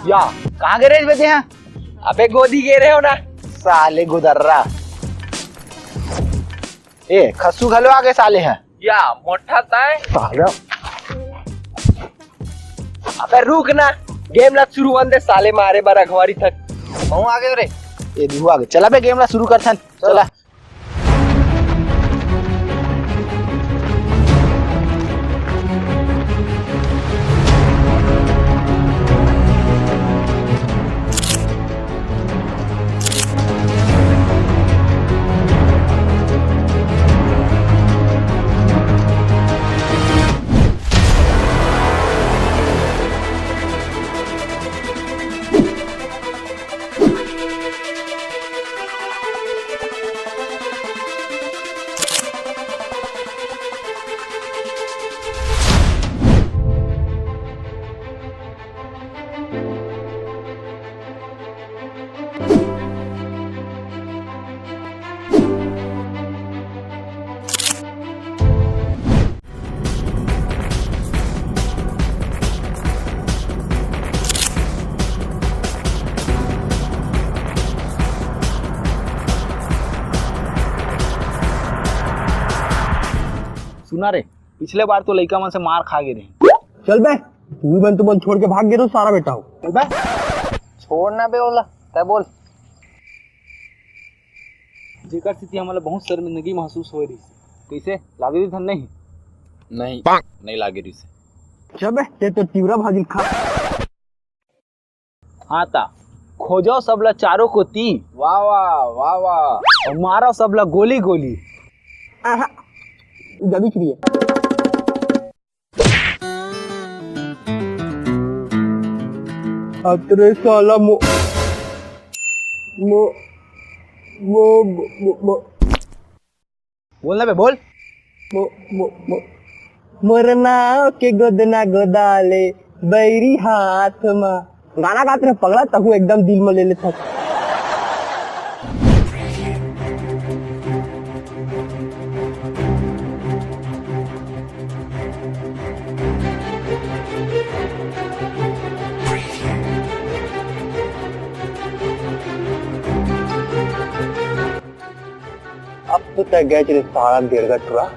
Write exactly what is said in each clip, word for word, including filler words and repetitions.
या, कहाँ गे रहे बे तेहा? अबे गोदी गे रहे हो ना। साले गुदर्रा। ए, खस्सू घलो आगे साले ह। या, मोटा ताय। साला। अबे रुक ना, game ला शुरू होन दे साले, मारे बर अघवारी थक। महूँ आगे रे। ए, बिहू आगे। चला बे, game ला शुरू करथन। चला। सुना रे, पिछले बार तो लइका मन से मार खा गे रहे। चल बे, तू भी मन तो मन छोड़ के भाग गे रहो सारा बेटा हो। चल बे। छोड़ ना बे ओला, तै बोल। जेकर सेती हमन ला बहुत शर्मिंदगी महसूस होए रहिस। कइसे? लागे रहिस धन नहीं? नहीं, नहीं लागे रहिस। चल बे, ते तो तिवरा भाजी खा। हाँ ता, खोजो सब ला चारों कोती। वाह, वाह, वाह, वाह। अउ मारो सब ला गोली गोली। आहा, जल्दी चलिए। अतरे साला मो-, मो-, मो-, मो-, मो-, बोल ना बे, बोल। मो-, मो-, मो-, मोर नाव के गोदना गोदाले, बैरी हाथ मा। गाना गात रहे पगला, तहू एकदम दिल में ले लेथस। अब तो तय गए रे साला डेढ़ टुरा।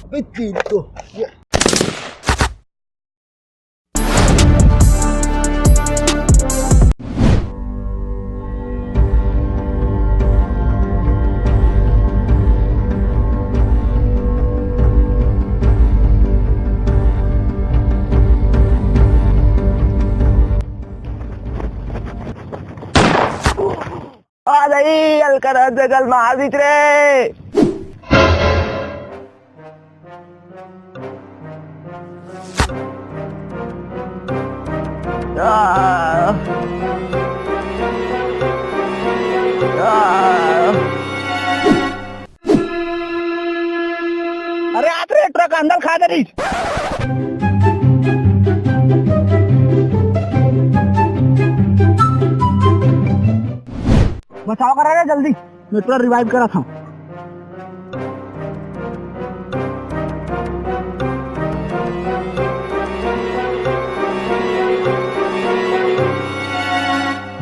अबे तेरी तो, ये आ जाई, अलकर जगल में आ जीत रे। आ। आ। अरे आप रे, ट्रक अंदर खा दे रही। बचाव करा रे जल्दी, मैं पूरा रिवाइव करा था।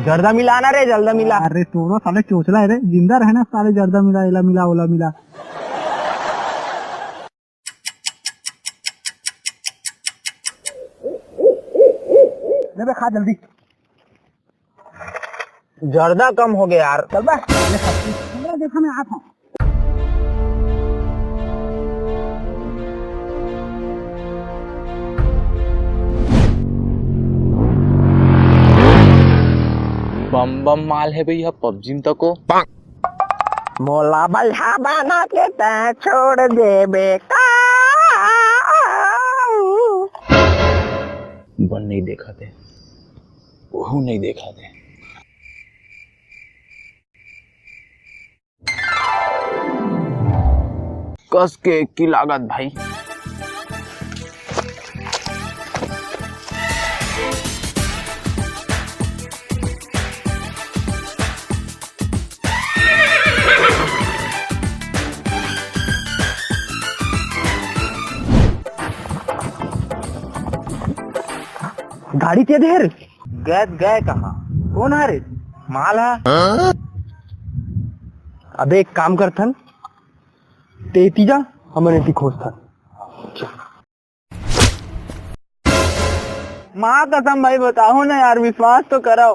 जर्दा मिला ना रे, जर्दा मिला। अरे तोरो साले चोचला है रे, जिंदा रहना साले, जर्दा मिला, एला मिला, ओला मिला। ले बे, खा जल्दी। जर्दा कम हो गया यार। चल बे, ले खा। देखा मैं आता हूँ। बम बम माल हे भैया, पबजी म तको। मोला बइहा बना के तैं छोड़ देबे का? बन नहीं देखा थे, वहू नहीं देखा थे। कस के की लागत भाई। गाड़ी के देर गैद गए कहाँ? कौन हरे? माल हा? अबे एक काम करथन, तेती जा, हमन एती खोजथन। माँ कसम भाई, बताओ ना यार, विश्वास तो करो।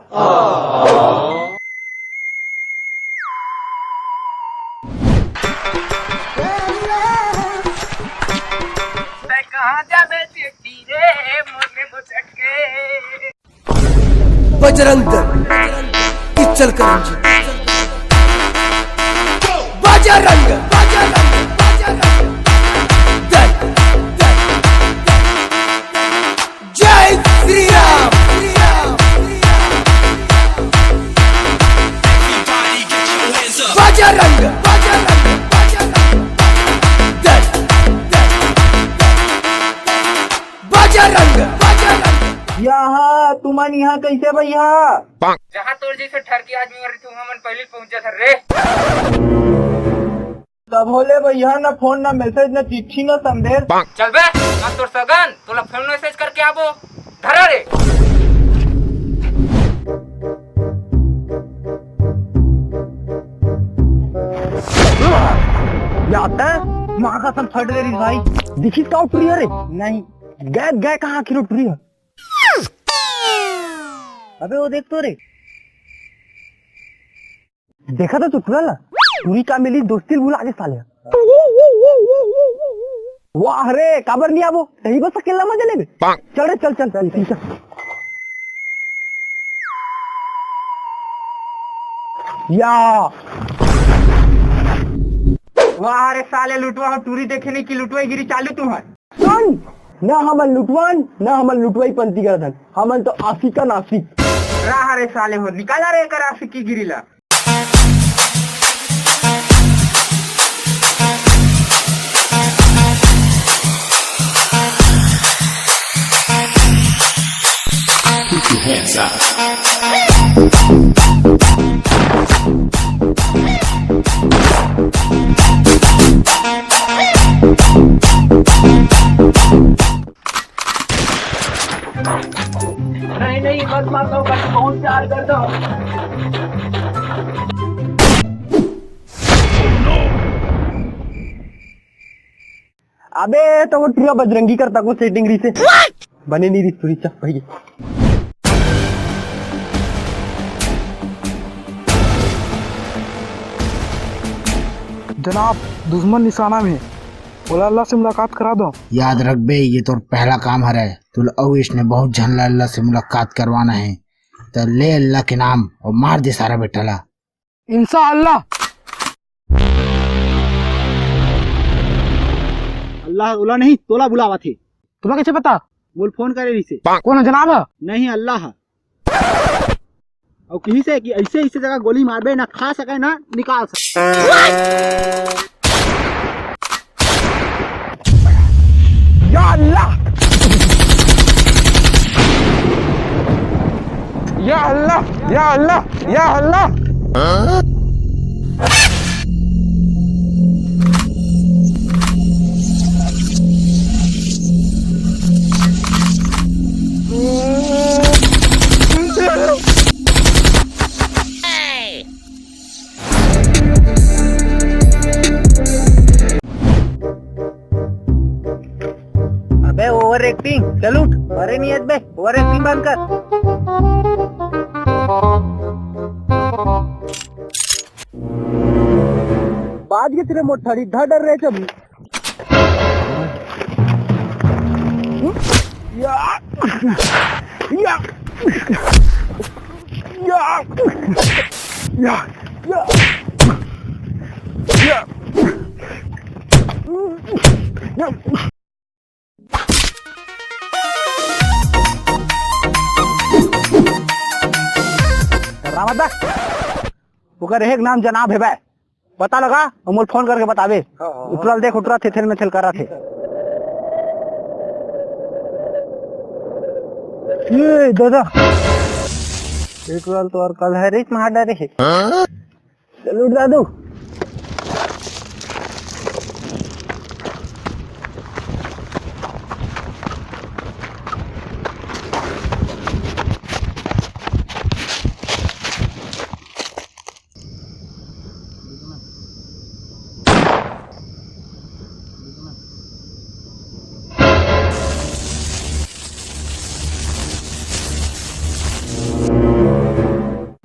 बजरंग दल, इचलकरंजी। बजरंग, बजरंग, बजरंग दल, दल, दल। जय श्री राम। बजरंग, बजरंग, बजरंग, बजरंग दल, दल, दल। बजरंग, बजरंग। यहाँ, तुमन यहाँ कैसे भैया? जहाँ तोर जैसे ठरकी आदमी मर रही, हमन पहले पहुंच जात हन रे। तब होले भैया, ना फोन, ना मैसेज, ना चिट्ठी, ना संदेश। चल बे, ना तोर सगन, तोला फोन मैसेज करके आबो। धरा रे। या आता है? माँ कसम फट गई रे भाई। दिखिस का उठ रही है रे? नहीं। गए, गए कहाँ आखिर उठ रही है? अबे वो देख तो रे। देखा था तू टुरा ला? टुरी का मिली दोस्ती भुला के साले। वाह रे, काबर नहीं आबो? सही बस अकेला मजा लेबे। चल रे, चल, चल, चल, चल। या। वाह रे साले लुटवा हो, टुरी देखे नहीं कि लुटवा गिरी चालू तुम्हार। सुन, ना हमन लुटवान, ना हमन लुटवाई पंती करथन, हमन तो आशिकन आशिक। रहा रे साले हो, निकाला रे एकर आशिकी गिरी ला। नहीं, नहीं, मत मार दो, बस बहुत प्यार कर दो। अबे, तो वो टुरा बजरंगी करता को सेटिंग रही से। बने नहीं रही टुरी, चल भाई। जनाब, दुश्मन निशाना में। ओला अल्लाह से मुलाकात करा दो। याद रखबे, ये तोर पहला काम हरे। तुल अउ इसने बहुत झन ला अल्लाह से मुलाकात करवाना है। त ले अल्लाह के नाम और मार दे सारा बेटा ला। इंशाअल्लाह। अल्लाह ओला नहीं, तोला बुलावा थे। तुम्हें कैसे पता? मोल फोन करे रहिसे। कौन है जनाब? नहीं, अल्लाह। अउ कही से कि ऐसे, ऐसे जगह गोली मारबे ना खा सके ना निकाल सके। या अल्लाह! या अल्लाह! या अल्लाह! या अल्लाह! अबे ओवर एक्टिंग, चल उठ। अरे नहीं बे, ओवर एक्टिंग बंद कर। बाज के तेरे मोठारी धा डर रहे जब। या, या, या। या, या, या, या। रामदा, ओकर एक नाम जनाब हेबे। पता लगा, अउ मोला फोन करके बताबे। हाँ, हाँ, हाँ। उतरल देख, उतरत हे, थेथेल मेथेल करत हे। ये दादा, पेट्रोल तो और कल है, रिच मार डारे हे। हाँ? चल उठ दादू।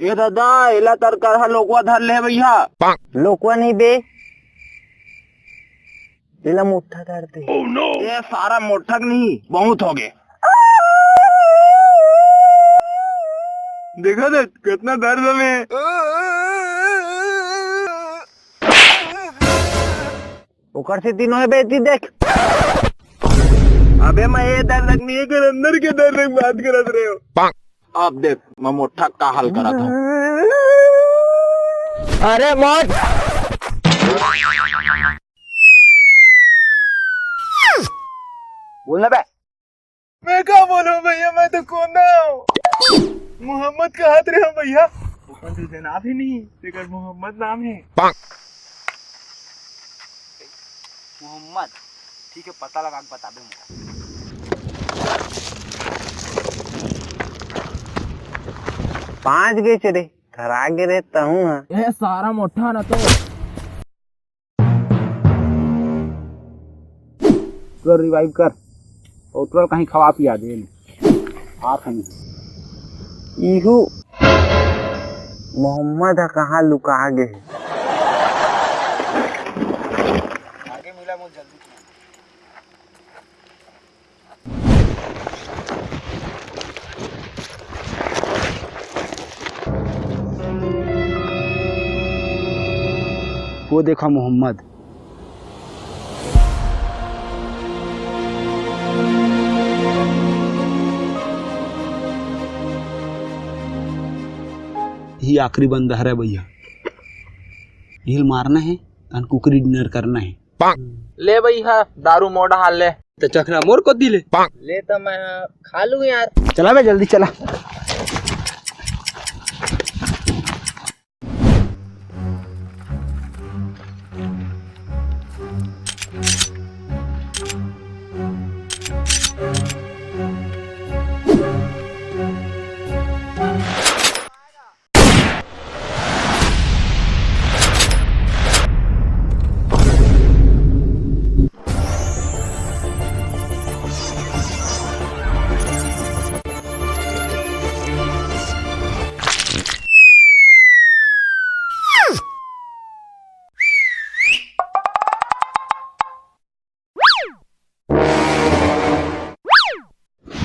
ए दादा, एला तरकर ह लोकवा धर ले भैया। लोकवा नहीं बे, एला मोठा धर दे। ए सारा मोठक नहीं, बहुत हो गए। देखा देख, कितना दर्द में। ओकर से तीनों हे बेटी देख। अबे मैं ये दर्द नहीं कर, अंदर के दर्द की बात करत रहे हो। अब देख, मैं मोठा का हाल करत हूँ। अरे मौत। बोलना बे। मैं का बोलूं भैया, मैं तो कोंदा हूँ। मोहम्मद कहत रहे हो भैया, ओकर तो जनाब ही नहीं, तेकर मोहम्मद नाम है। मोहम्मद, ठीक है, पता लगा के बताबे मोला। पाँच गए रे, धरा गे रे तहूँ हा। ए सारा मोठा ना तो। तुरंत रिवाइव कर, अउ तुरंत कहीं खवा पिया दे। आ कहीं। इहू मोहम्मद ह कहाँ लुका गे हे? आगे मिला मोर जल्दी। वो देखा मोहम्मद। ही आखिरी बंदा हरे भैया, इहिल मारना है, तन कुकरी डिनर करना है। ले भैया, दारू मोड़ा हाल ले। त चखना मोर कोती ले। ले त मैं खा लूं यार। चला बे, जल्दी चला।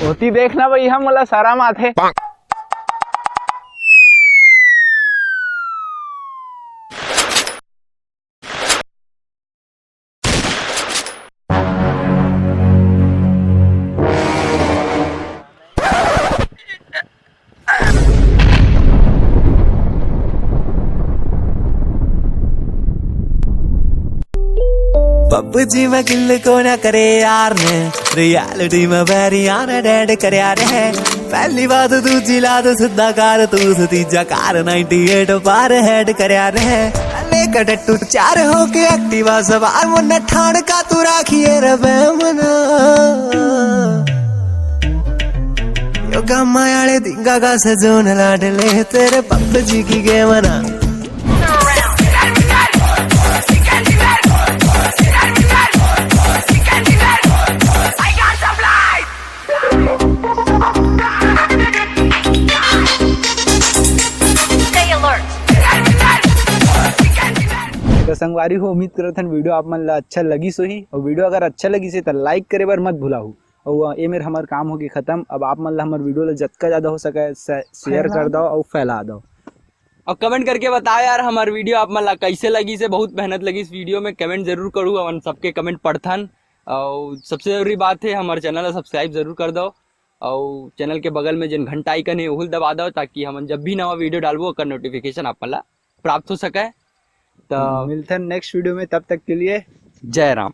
ओती देखना भैया, मोला शरम आथे। पबजी में किल को ना करे यार ने, रियलिटी में बैरिया ने डेड कर यार है। पहली बात दूजी लात सिद्धा कार तू Teeja car ninety at par head कर यार है। अले कटटू चार होके एक्टिवा सवार मुन्ना ठाण का तू राखिए रबे मना। यो गामा आले दिंगा का सजोन लाडले तेरे पबजी की गेम ना। तो संगवारी हो, उम्मीद करत हन वीडियो आप मन ला अच्छा लगिस होही, और वीडियो अगर अच्छा लगिस हे त लाइक करे बर मत भुलाहू, अउ ये मेर हमर काम होगे खत्म। अब आप मन ला हमर वीडियो ला जतका ज्यादा हो सके शेयर कर फैला दो अउ फैला दो। और कमेंट करके बताओ यार, हमार वीडियो आप मन ला कैसे लगिस हे। बहुत मेहनत लगिस वीडियो में, कमेंट जरूर करू, हमन सबके कमेंट पढ़थन। और सबसे जरूरी बात है, हमारे चैनल ला सब्सक्राइब जरूर कर दो और चैनल के बगल में जेन घंटा आइकन है, ओहू ला दबा दो, ताकि हमन जब भी नवा वीडियो डालबो, ओकर नोटिफिकेशन आप मन ला प्राप्त हो सके। तो मिलथन नेक्स्ट वीडियो में, तब तक के लिए जय राम।